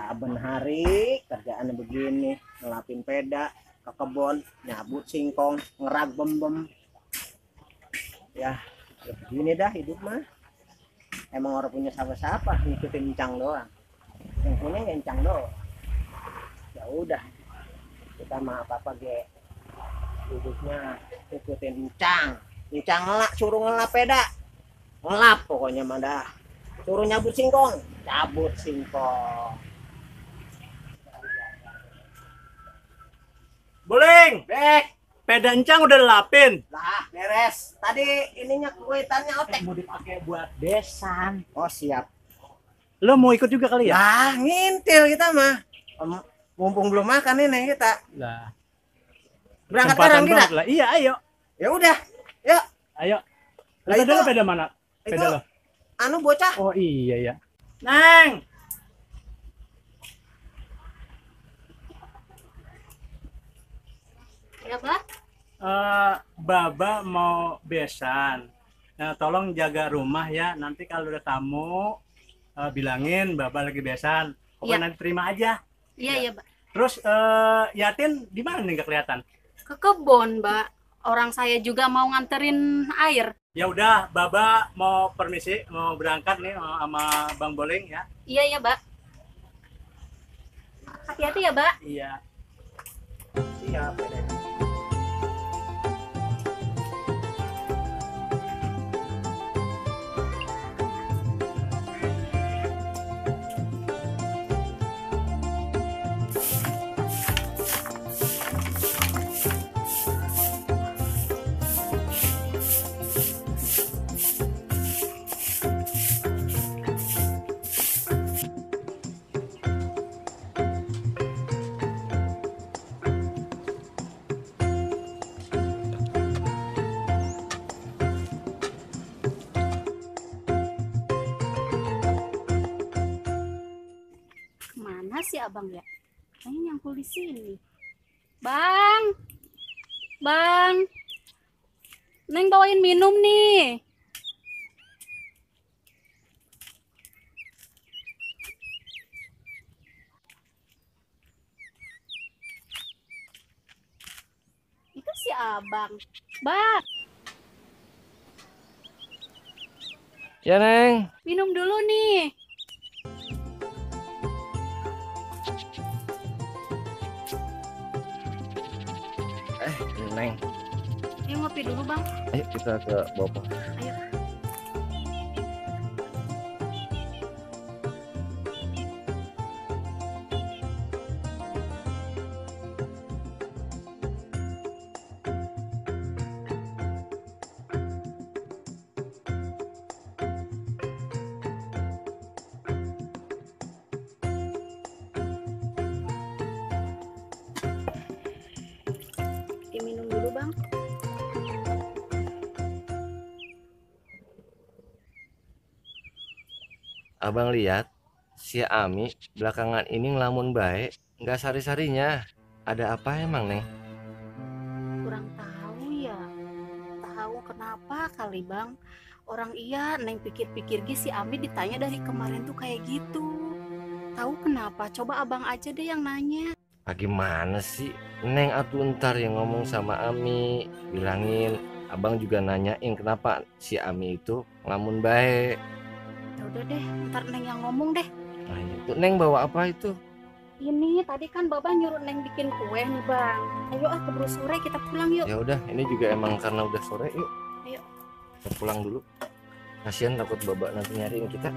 saben hari kerjaannya begini, ngelapin peda ke kebun, nyabut singkong, ngerag bem-bem. Ya begini dah hidup mah. Emang orang punya siapa-siapa, ngikutin encang doang. Yang punya ya encang doang. Ya udah, kita mah apa-apa ge hidupnya ngikutin encang. Encang ngelak, suruh ngelap peda, ngelap pokoknya mah dah. Suruh nyabut singkong, cabut singkong. Buling, Bek, peda encang udah dilapin. lah beres. Tadi ininya kuitannya otek. Mau dipakai buat besan. Oh siap. Lo mau ikut juga kali ya? Lah ngintil kita mah. Mumpung belum makan ini kita. Lah, Berangkat kesempatan sekarang kita. banget lah. Iya, ayo. Ya udah. Yuk. Ayo. Lo Lah, peda itu- lo peda mana? Peda itu- lo. Anu bocah. Oh iya ya. Neng. Ya, Pak. Baba mau besan. Nah, tolong jaga rumah ya. Nanti kalau udah tamu bilangin Baba lagi besan. Pokoknya Iya. nanti terima aja. Iya, iya, Pak. Terus Yatin di mana nih nggak kelihatan? Ke kebun, Mbak. Orang saya juga mau nganterin air. Ya udah, Baba mau permisi, mau berangkat nih sama Bang Boling ya. Iya, iya, Mbak. Hati-hati ya, Mbak. Iya. Siap. Kemana sih abang ya? Kayaknya nyangkul di sini. Bang, bang, Neng bawain minum nih. Itu si abang. Bang, Ya Neng, minum dulu nih. Neng, Yuk ngopi dulu, Bang. ayo kita ke bawah. Ayo. Diminum dulu, Bang. Abang lihat si Ami belakangan ini ngelamun baik, nggak sari-sarinya. Ada apa emang Neng? Kurang tahu ya. Tahu kenapa kali, Bang. Orang iya Neng pikir-pikir si Ami ditanya dari kemarin tuh kayak gitu. Tahu kenapa? Coba abang aja deh yang nanya. Gimana sih Neng atuh ntar yang ngomong sama Ami, bilangin abang juga nanyain kenapa si Ami itu ngelamun baik. Ya udah deh, ntar Neng yang ngomong deh. Nah itu Neng bawa apa itu? Ini tadi kan Baba nyuruh Neng bikin kue nih, Bang. Ayo keburu sore kita pulang yuk. Ya udah, ini juga emang karena udah sore, yuk. Ayo. Kita pulang dulu. Kasihan takut Baba nanti nyariin kita.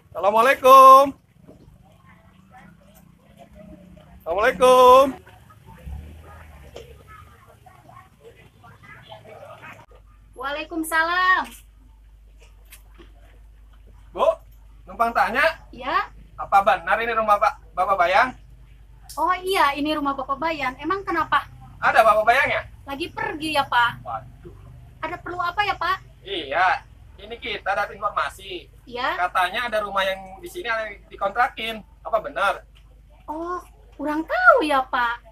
Assalamualaikum. Assalamualaikum. Waalaikumsalam. Bu, numpang tanya, Ya. apa benar ini rumah Bapak Bayang? Oh iya, ini rumah Bapak Bayan. Emang kenapa? Ada ya? Bapak Bayangnya? Lagi pergi ya, Pak? Ada perlu apa ya, Pak? Iya, Ini kita dapat informasi. Ya. Katanya ada rumah yang di sini ada yang dikontrakin. Apa benar? Oh, kurang tahu ya Pak.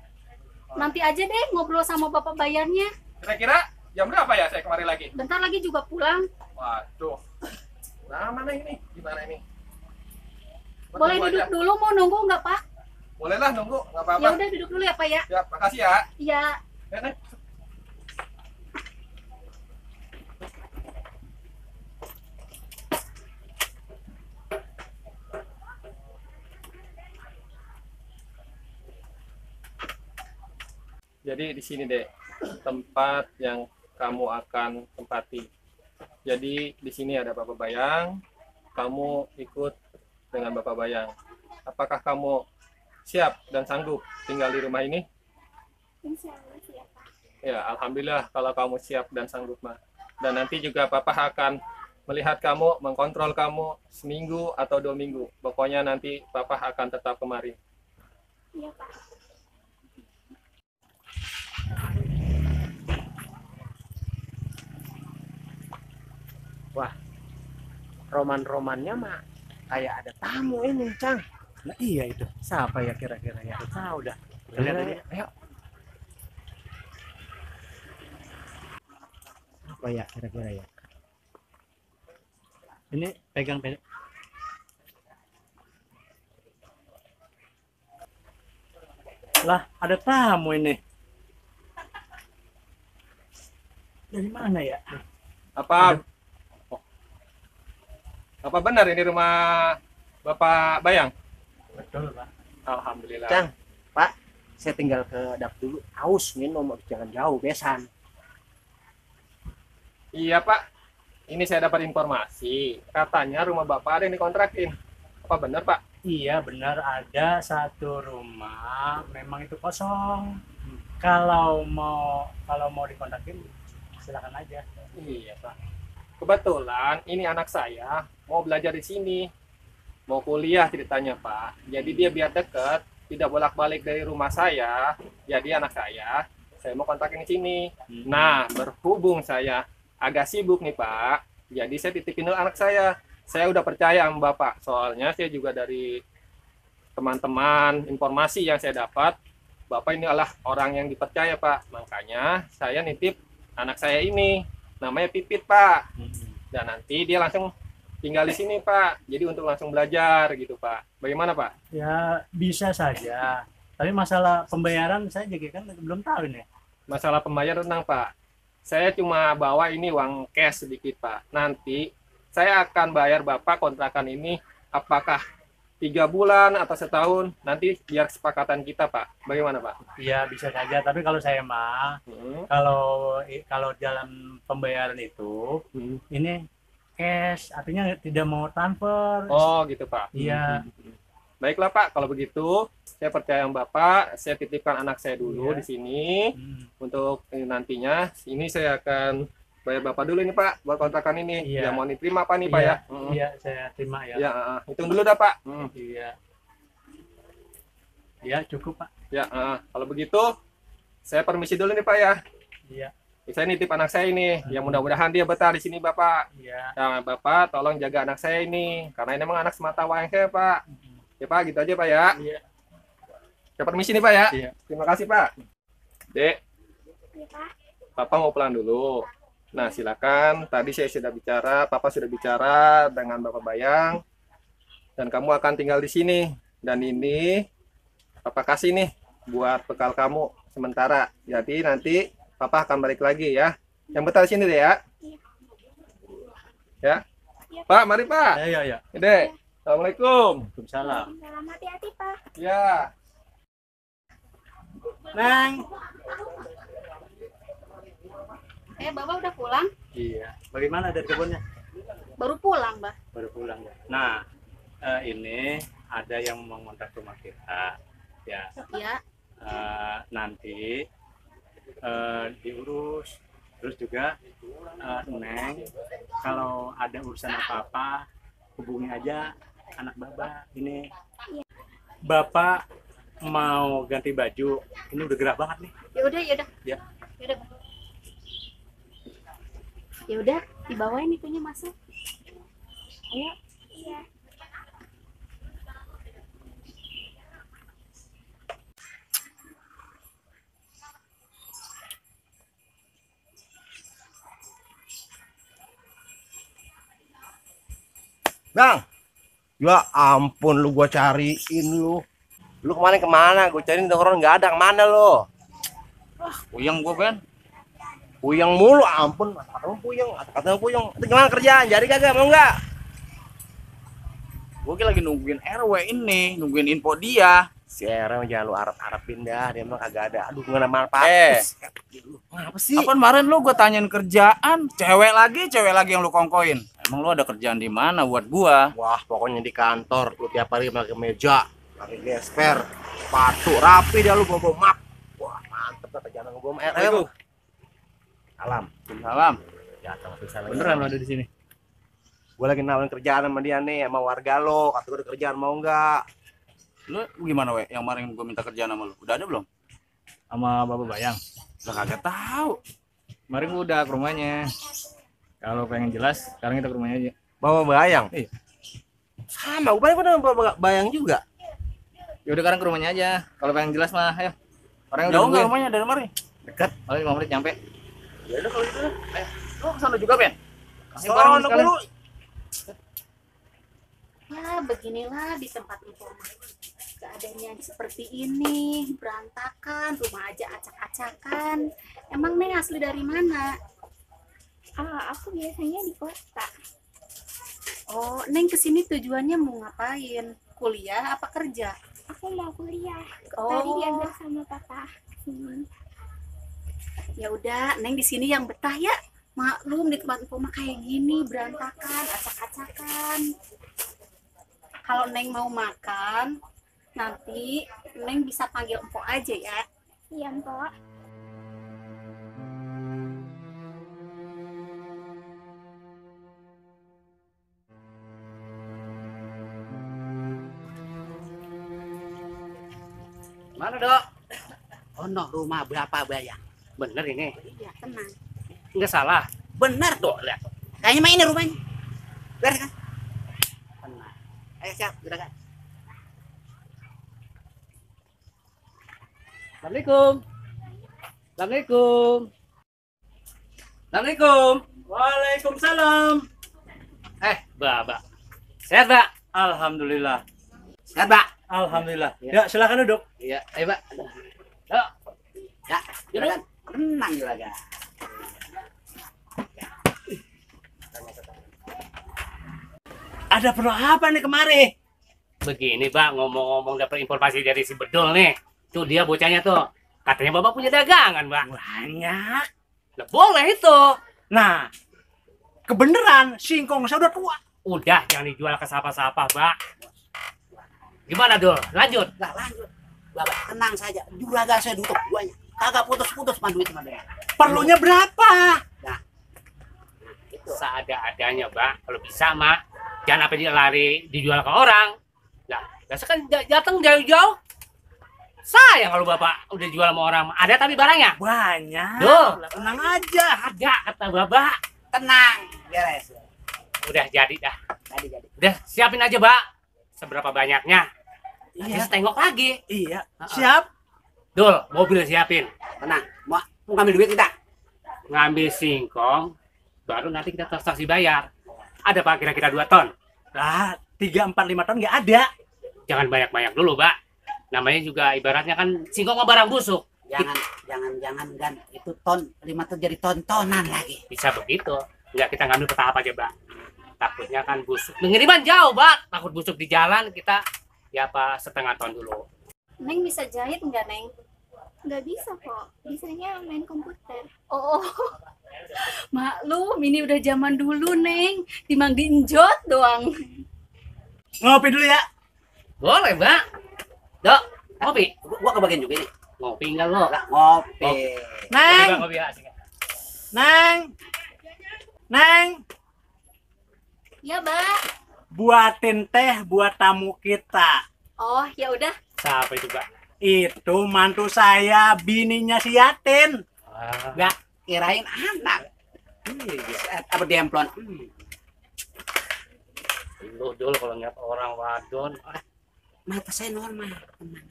Nanti aja deh ngobrol sama Bapak bayarnya. Kira-kira jam berapa ya saya kemari lagi? Bentar lagi juga pulang. Waduh. Nah, mana ini? Gimana ini? Boleh Tunggu duduk aja. dulu, mau nunggu nggak Pak? Bolehlah nunggu, nggak apa-apa. Ya udah duduk dulu ya Pak ya. Ya, makasih ya. Iya. Ya, Nek. Jadi di sini deh tempat yang kamu akan tempati. Jadi di sini ada Bapak Bayang, kamu ikut dengan Bapak Bayang. Apakah kamu siap dan sanggup tinggal di rumah ini? Insya Allah siap Pak. Ya, alhamdulillah kalau kamu siap dan sanggup, mah. Dan nanti juga Papa akan melihat kamu, mengkontrol kamu seminggu atau 2 minggu. Pokoknya nanti Papa akan tetap kemari. Iya Pak. Wah, roman-romannya mah kayak ada tamu ini, Cang. Nah iya itu. Siapa ya kira-kira ya? Tahu dah. Kita lihat aja. Ayo. Apa ya kira-kira ya? Ini pegang. Lah, ada tamu ini. Dari mana ya? Apa? Oh. Apa benar ini rumah Bapak Bayang? Betul, Pak. Alhamdulillah. Cang, Pak, saya tinggal ke dap dulu. Haus minum, jangan jauh, besan. Iya, Pak. Ini saya dapat informasi. Katanya rumah Bapak ada yang dikontrakin. Apa benar, Pak? Iya, benar ada satu rumah memang itu kosong. Kalau mau dikontakin silakan aja. Iya, Pak. Kebetulan ini anak saya mau belajar di sini. Mau kuliah ceritanya, Pak. Jadi dia biar deket, tidak bolak-balik dari rumah saya. Jadi anak saya mau kontakin di sini. Nah, berhubung saya agak sibuk nih, Pak. Jadi saya titipin dulu anak saya. Saya udah percaya sama Bapak. Soalnya saya juga dari teman-teman informasi yang saya dapat, Bapak ini adalah orang yang dipercaya, Pak. Makanya saya nitip anak saya ini. Namanya Pipit, Pak. Dan nanti dia langsung tinggal di sini, Pak. Jadi untuk langsung belajar gitu, Pak. Bagaimana, Pak? Ya, bisa saja. Tapi masalah pembayaran saya juga kan belum tahu nih. Masalah pembayaran tenang, Pak. Saya cuma bawa ini uang cash sedikit, Pak. Nanti saya akan bayar Bapak kontrakan ini apakah 3 bulan atau setahun, nanti biar kesepakatan kita, Pak. Bagaimana, Pak? Ya, bisa saja. Tapi kalau saya mah, kalau dalam pembayaran itu, ini cash, artinya tidak mau transfer. Oh, gitu, Pak. Iya. Baiklah, Pak. Kalau begitu, saya percaya sama Bapak. Saya titipkan anak saya dulu Iya. di sini. Hmm. Untuk nantinya, ini saya akan bayar Bapak dulu ini, Pak, buat kontrakan ini. Iya. Ya, mau diterima apa nih, Pak, Iya, ya? iya, saya terima ya. Ya, hitung dulu dah, Pak. Iya. Ya, cukup, Pak. Ya, kalau begitu, saya permisi dulu nih, Pak, ya. Iya. Saya nitip anak saya ini. Ya, mudah-mudahan dia betah di sini, Bapak. Iya. Ya, Bapak tolong jaga anak saya ini. Karena ini memang anak semata wayang saya, Pak. Ya, Pak, gitu aja, Pak, ya. Iya. Saya permisi nih, Pak, ya. Iya. Terima kasih, Pak. Dek, Iya Pak. Papa mau pulang dulu. Nah, silakan. Tadi saya sudah bicara, Papa sudah bicara dengan Bapak Bayang. Dan kamu akan tinggal di sini. Dan ini Papa kasih nih buat bekal kamu sementara. Jadi nanti Papa akan balik lagi ya. Yang betah di sini deh ya. Ya. Pak, mari Pak. Ya. Dek. Assalamualaikum. Waalaikumsalam. Salam hati-hati Pak. Ya. Nang. Bapak udah pulang? Iya. Bagaimana dari kebunnya? Baru pulang, Mbak. Baru pulang ya. Nah, ini ada yang mau ngontrak rumah kita. Ya. Ya. Nanti diurus. Terus juga Neng, kalau ada urusan apa-apa hubungi aja anak Bapak. Ini Bapak mau ganti baju. Ini udah gerah banget nih. Ya udah. Ya. Ya udah. Dibawain itunya masuk. Ayo. Iya. Bang, ya ampun lu gua cariin lu. Lu kemana? Gua cariin orang nggak ada. Kemana lu? Puyeng gua Ben. Puyeng mulu, ampun. Kata puyeng, kata puyeng. Itu gimana kerjaan? Jadi kagak mau nggak? Gua lagi nungguin RW ini, nungguin info dia. Si Era jangan lu arep-arepin dah, dia mah kagak ada. Aduh, gimana manfaat. Apa sih? Apa kemarin lu gua tanyain kerjaan, cewek lagi yang lu kongkoin. Emang lu ada kerjaan di mana buat gua? Wah, pokoknya di kantor lu tiap hari pakai meja, pakai gesper, sepatu rapi dah lu bawa map. Wah, mantep dah kerjaan gua sama Era. Salam. Salam. Ya, sama bisa lagi. Beneran lu ada di sini? Gua lagi nawarin kerjaan sama dia nih, sama warga lo. Kata gua ada kerjaan mau nggak? Lu gimana we? Yang kemarin gua minta kerjaan sama lu. Udah ada belum? Sama Bapak Bayang. Lah kagak tahu. Kemarin gua udah ke rumahnya. Kalau pengen jelas, sekarang kita ke rumahnya aja. Bawa bayang. Iya. Sama, gua paling bawa bayang juga. Ya udah sekarang ke rumahnya aja. Kalau pengen jelas mah, ayo. Orang Jauh udah nggak nungguin. rumahnya dari mari? Dekat. Paling 5 menit nyampe. Ya udah kalau gitu. Ayo. Lu kesana juga, Ben? Kasih Sono bareng sekalian. dulu. Ya, beginilah di tempat informasi. Keadaannya seperti ini, berantakan, rumah aja acak-acakan. Emang Neng asli dari mana? Aku biasanya di kota. Oh, Neng kesini tujuannya mau ngapain? Kuliah apa kerja? Aku mau kuliah. Oh. Tadi diajak sama papa kesini. Ya udah, Neng di sini yang betah ya. Maklum di tempat rumah kayak gini berantakan, acak-acakan. Kalau Neng mau makan, nanti Neng bisa panggil empok aja ya. Iya, Mpok. Mana dok? Oh no, rumah berapa bayang? Bener ini? Iya, tenang. Nggak salah. Bener dok, lihat. Kayaknya mah ini rumahnya. Bener kan? Benar. Ayo siap, gerakan. Assalamualaikum. Assalamualaikum. Assalamualaikum. Waalaikumsalam. Mbak. Sehat, Mbak? Alhamdulillah. Sehat, Mbak? Alhamdulillah. Ya. Ya, silakan duduk. Iya, ayo, Mbak. Yuk. Ya, gerakan. Tenang, gerakan. Ada perlu apa nih kemari? Begini, Pak, ngomong-ngomong dapat informasi dari si Bedol nih. Tuh dia bocahnya tuh. Katanya Bapak punya dagangan, Pak. Banyak. Lah, boleh itu. Nah, kebeneran singkong saya udah tua. Udah, jangan dijual ke siapa-siapa, Pak. Gimana, Dol? Lanjut. Nggak lanjut. Bapak tenang saja. Juragan saya tutup duanya. Kagak putus-putus mah duit sama dia. Perlunya berapa? Seada-adanya, Pak. Kalau bisa, mah. Jangan apa dia lari dijual ke orang. Nah, biasa kan datang jauh-jauh. Sayang kalau Bapak udah jual sama orang. Ada tapi barangnya? Banyak. Duh. Tenang aja. Ada, kata Bapak. Tenang. Beres. Udah jadi dah. Jadi. Udah, siapin aja, Pak. Seberapa banyaknya. Nanti Iya. tengok lagi. Iya. Siap. Dul, mobil siapin. Tenang. Mau ngambil duit kita. Ngambil singkong, baru nanti kita transaksi bayar. Ada Pak kira-kira 2 ton. Lah, 3, 4, 5 ton nggak ada. Jangan banyak-banyak dulu, Pak. Namanya juga ibaratnya kan singkong mah barang busuk. Jangan gan itu ton 5 ton jadi tontonan lagi. Bisa begitu. Enggak, kita ngambil bertahap aja, Pak. Takutnya kan busuk. Pengiriman jauh, Pak. Takut busuk di jalan, kita ya apa setengah ton dulu. Neng bisa jahit nggak, Neng? Nggak bisa kok. Bisanya main komputer. Oh, maklum ini udah zaman dulu, Neng. Timang diinjot doang. Ngopi dulu ya. Boleh, Mbak. Dok, ngopi. Gua kebagian juga ini. Ngopi enggak lo? Nggak, ngopi. Neng, Ngopi, ya, asik. Neng, Ya, Mbak. buatin teh buat tamu kita. Oh, ya udah. Siapa itu, Mbak? Itu mantu saya, bininya si Yatin. Ah, Nggak kirain anak. Apa demplon? Lu dulu kalau ngeliat orang wadon, Mata saya normal, teman.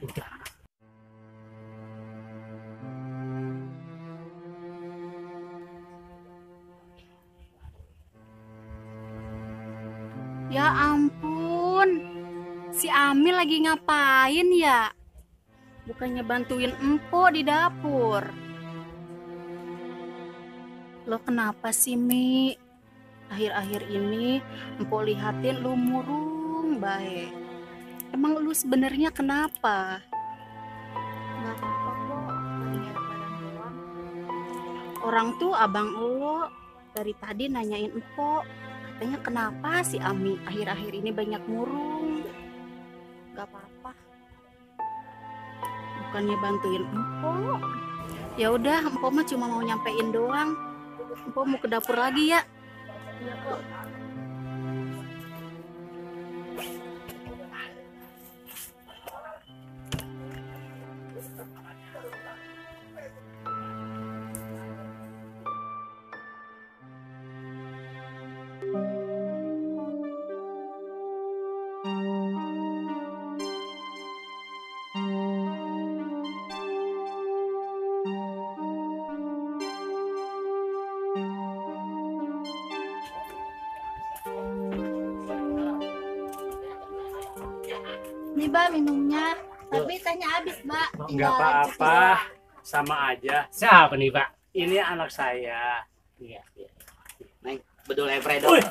Ya ampun, si Ami lagi ngapain ya? Bukannya bantuin Empo di dapur. Lo kenapa sih, Mi? Akhir-akhir ini Empo lihatin lu murung baik. Emang lu sebenarnya kenapa? Nggak apa-apa kok, lagi enak badan doang. Orang tuh abang lo dari tadi nanyain Empo, katanya kenapa si Ami akhir-akhir ini banyak murung. Gak apa-apa. Bukannya bantuin Empo. Ya udah, Empo mah cuma mau nyampein doang. Empo mau ke dapur lagi ya. Iya kok. Nih Mbak minumnya, tapi tanya habis Mbak. Enggak apa-apa, sama aja. siapa nih Pak? Ini anak saya. Iya, iya. Neng, betul Fredo. Wih,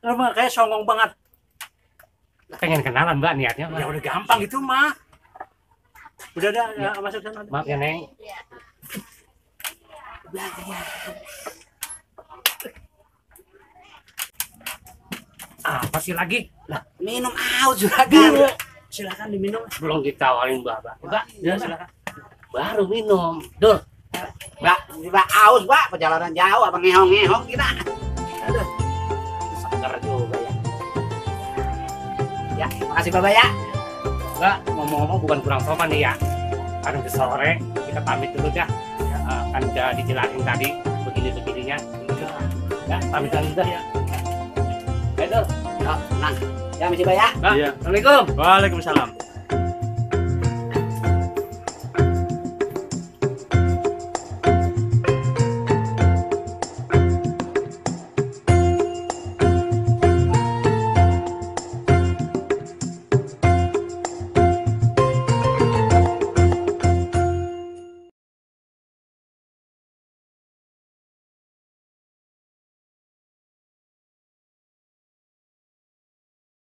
lu mah kayak songong banget. Pengen kenalan Mbak niatnya Mbak. Ya udah gampang itu mah. Udah dah, ya, masuk sana. Maaf ya Neng. Apa sih lagi? Minum aus juragan. Silakan diminum. Belum ditawarin Mbak. Mbak, Ya silakan. baru minum. Dul, Mbak, aus Mbak, perjalanan jauh abang ngehong-ngehong kita. Aduh, seger juga ya. ya, makasih Bapak ya. Mbak, ngomong-ngomong bukan kurang sopan nih ya. Kan udah sore, kita pamit dulu ya. Kan udah dijelasin tadi begini-begininya. Ya, pamit dulu ya. Ayo, Dul. Yuk, tenang. Ya, misi Mbak ya. Mbak, Iya. Assalamualaikum. Waalaikumsalam.